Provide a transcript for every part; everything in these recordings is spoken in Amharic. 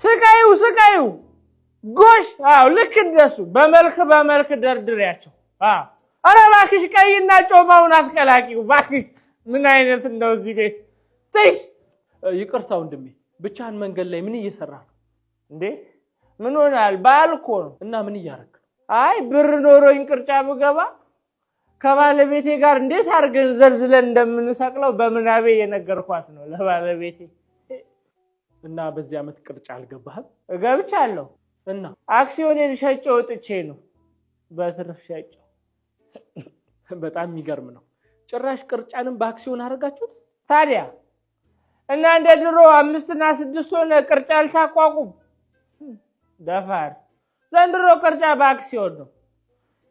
ስቃዩ ስቃዩ ጎሽ። አዎ ልክ እንደሱ በመልክ በመልክ ደርድሬያቸው። አዎ ኧረ እባክሽ ቀይና ጮማውን አትቀላቂው እባክሽ። ምን አይነት እንደው እዚህ ቤት ትሽ። ይቅርታ ወንድሜ፣ ብቻህን መንገድ ላይ ምን እየሰራህ ነው? እንዴ ምን ሆናል? በዓል እኮ ነው። እና ምን እያደረክ ነው? አይ ብር ኖሮኝ ቅርጫ ብገባ ከባለቤቴ ጋር እንዴት አድርገን ዘልዝለን እንደምንሰቅለው በምናቤ እየነገርኳት ነው ለባለቤቴ። እና በዚህ ዓመት ቅርጫ አልገባህም? ገብቻለሁ። እና አክሲዮኔን ሸጬ ወጥቼ ነው፣ በትርፍ ሸጬ። በጣም የሚገርም ነው። ጭራሽ ቅርጫንም በአክሲዮን አደረጋችሁት? ታዲያ እና እንደ ድሮ አምስትና ስድስት ሆነ ቅርጫ ልታቋቁም ደፋር። ዘንድሮ ቅርጫ በአክሲዮን ነው።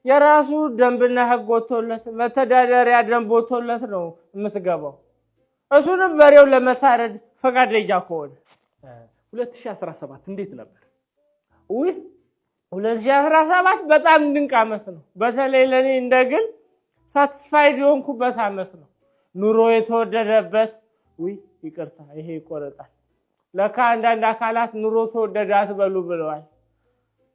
የራሱ ደንብና ሕግ ወጥቶለት፣ መተዳደሪያ ደንብ ወጥቶለት ነው የምትገባው። እሱንም በሬው ለመታረድ ፈቃደኛ ከሆነ። 2017 እንዴት ነበር? ውይ 2017 በጣም ድንቅ ዓመት ነው። በተለይ ለእኔ እንደ ግል satisfied የሆንኩበት ዓመት ነው። ኑሮ የተወደደበት፣ ውይ ይቅርታ፣ ይሄ ይቆረጣል። ለካ አንዳንድ አካላት ኑሮ ተወደደ አትበሉ ብለዋል።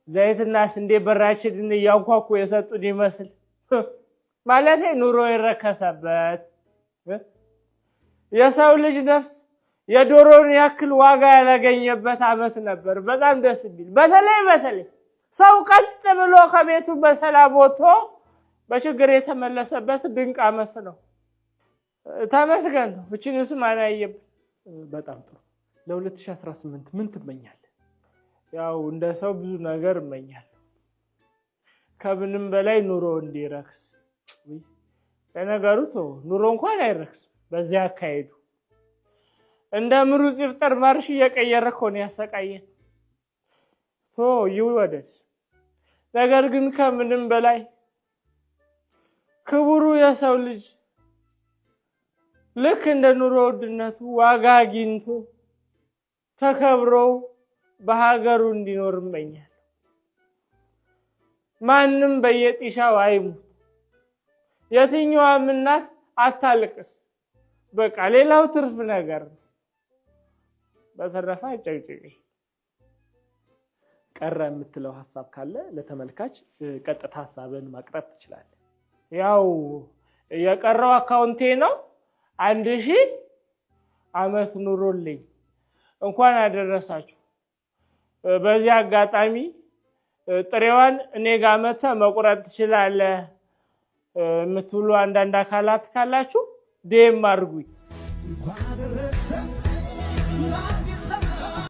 ዘይትና ስንዴ በራችንን እያንኳኩ የሰጡን ይመስል፣ ማለቴ ኑሮ የረከሰበት፣ የሰው ልጅ ነፍስ የዶሮን ያክል ዋጋ ያላገኘበት ዓመት ነበር። በጣም ደስ የሚል፣ በተለይ በተለይ ሰው ቀጥ ብሎ ከቤቱ በሰላም ወጥቶ በችግር የተመለሰበት ድንቅ ዓመት ነው። ተመስገን ነው። እችንስ ማን አየብን? በጣም ጥሩ። ለ2018 ምን ትመኛለህ? ያው እንደ ሰው ብዙ ነገር እመኛለሁ። ከምንም በላይ ኑሮ እንዲረክስ። ለነገሩ ተው፣ ኑሮ እንኳን አይረክስም በዚያ አካሄዱ። እንደ ምሩጽ ይፍጠር ማርሽ እየቀየረ እኮ ነው ያሰቃየን። ቶ ይወደድ። ነገር ግን ከምንም በላይ ክቡሩ የሰው ልጅ ልክ እንደ ኑሮ ውድነቱ ዋጋ አግኝቶ ተከብሮ በሀገሩ እንዲኖር እመኛለሁ። ማንም በየጢሻው አይሙት፣ የትኛዋም እናት አታልቅስ። በቃ ሌላው ትርፍ ነገር ነው። በተረፈ አጨቅጭቀኝ። ቀረ የምትለው ሀሳብ ካለ ለተመልካች ቀጥታ ሀሳብን ማቅረብ ትችላለህ። ያው የቀረው አካውንቴ ነው። 1000 ዓመት ኑሮልኝ፣ እንኳን አደረሳችሁ። በዚህ አጋጣሚ ጥሬዋን እኔ ጋር መተህ መቁረጥ ትችላለህ የምትሉ አንዳንድ አካላት ካላችሁ DM አድርጉኝ። እንኳን አደረሰን።